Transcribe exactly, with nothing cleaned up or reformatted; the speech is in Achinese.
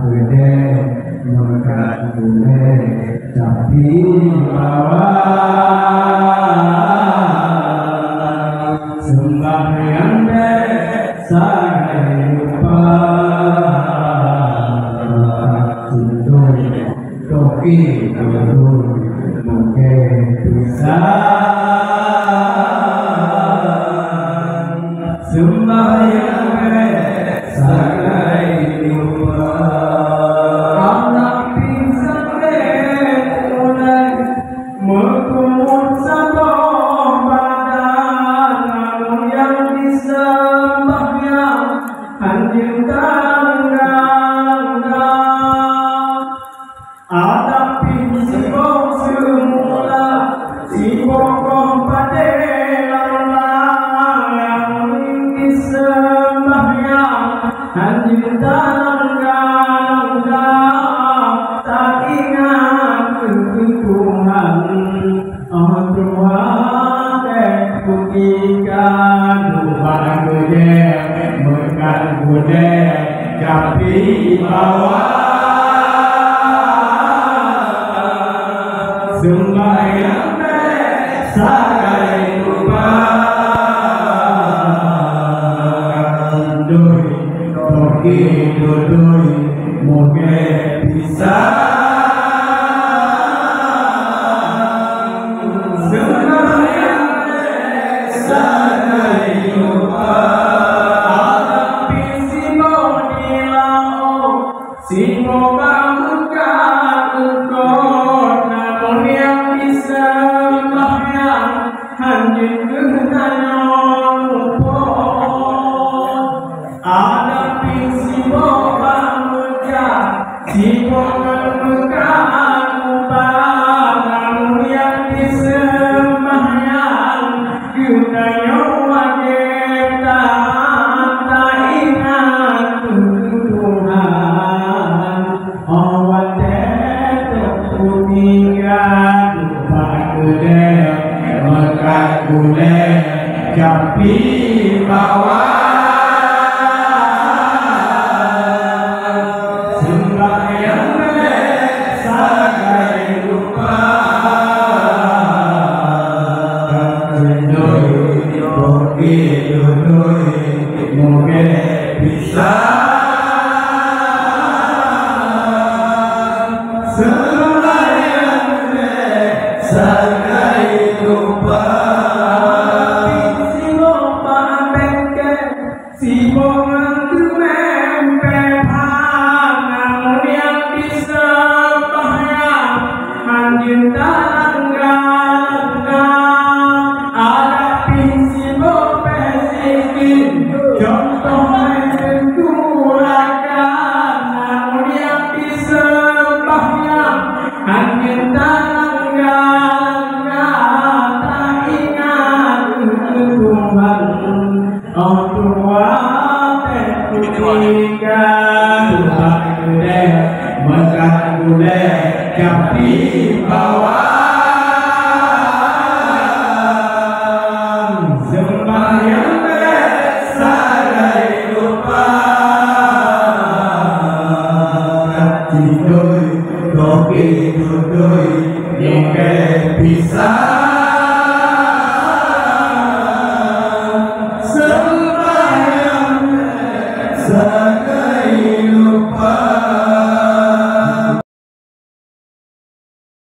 Geude meukat gulée tapi bawang, seumbahyang bék sagai lupa. Sundoi toke gurui mungke pisang, seumbahyang bék sagai lupa. Anak pisang bék ulée meukumut saboh badan, namun nyang diseumbahyang hanjeut tangga-tangga. Adak pih sibok seumula, sibok boh padé lam layang, diseumbahyang hanjeut tangga-tangga, taingat keu Tuhan. Oh Tuhan, teuputika dupat geude, meukat gulée, tapi bawang, seumbahyang bék sagai lupa. Doi toke dudui mungke pisang, seumbahyang sagai lupa. Tapi sibok di laôt, sibok bak meukat eungkôt, namun nyang diseumbahyang hanjeut keuh tanyoe mupot. Adak pih sibok bak meukat, sibok ngon meukat ubat, namun nyang diseumbahyang keu tanyoe wajéb that, taingat keu Tuhan. Oh watée teuputinggai dupat geude, meukat gulée, tapi bawang, seumbahyang bék sagai lupa. Doi toke dudui mungke pisang, seumbahyang bék sagai lupa. Sibok bak bengke, sibok ngon teumèe pèphan, namun nyang diseumbahyang hanjeut talangga-langga. Adak pih sibok pèsikin, contoh lé Teungku Rakan, namun nyang diseumbahyang hanjeut talangga-langga. Taingat keu Tuhan, oh Tuhan, teuputinggai dupat geude, meukat gulée, tapi bawang, seumbahyang bék sagai lupa. Sindoi, toke dudoi, mungke pisang,